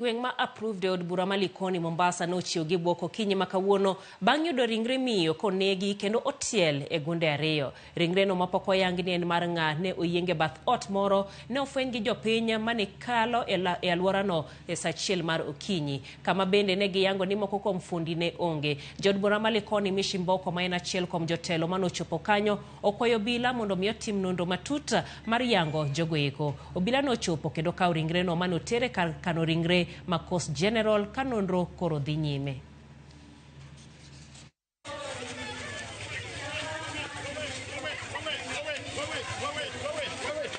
Gweng' ma approved e od bura ma Likoni, Mombasa nochiew gi bwok okinyi ma kawuono bang' yudo ringre miyo konegi kendo otiel e gunde ariyo. Ringreno mapok oyang ni en mar ng'a ne oyieng e bath ot moro ne ofweny gi jopiny mane kalo e, e alworano e saa achiel mar okinyi, kama bende ne giyango ni moko kuom fundi ne onge. Jaod bura ma Likoni Mishi Mboko ma en achiel kuom jotelo manochopo kanyo okwayo obila mondo mi otim nonro matut mar yango jogo eko. Obila nochopo kendo kawo ringreno mane otere kar kano ringre ma Coast General ka nonro koro dhi nyime.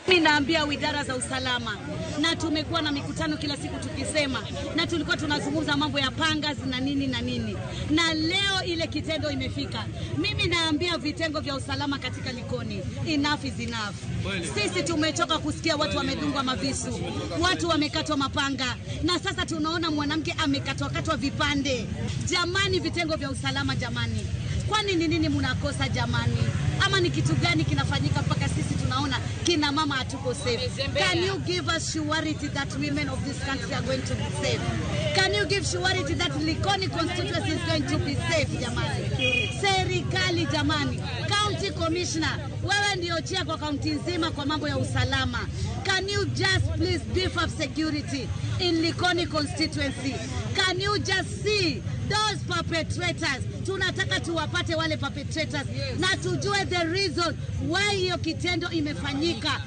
Mimi naambia idara za usalama, na tumekuwa na mikutano kila siku tukisema, na tulikuwa tunazungumza mambo ya pangas na nini na nini, na leo ile kitendo imefika. Mimi naambia vitengo vya usalama katika Likoni, enough is enough. Sisi tumechoka kusikia watu wamedungwa mavisu, watu wamekatwa mapanga, na sasa tunaona mwanamke amekatwakatwa vipande. Jamani, vitengo vya usalama jamani, kwani ni nini mnakosa jamani? Ama ni kitu gani kinafanyika mpaka sisi tunaona kina mama hatuko safe? Can you give us surety that women of this country are going to be safe? Can you give surety that Likoni constituency is going to be safe jamani? Serikali jamani, county commissioner, wewe ndio chair kwa kaunti nzima kwa mambo ya usalama. Can you just please beef up security in Likoni constituency? Can you just see those perpetrators? Tunataka tuwapate wale perpetrators na tujue the reason why hiyo kitendo imefanyika.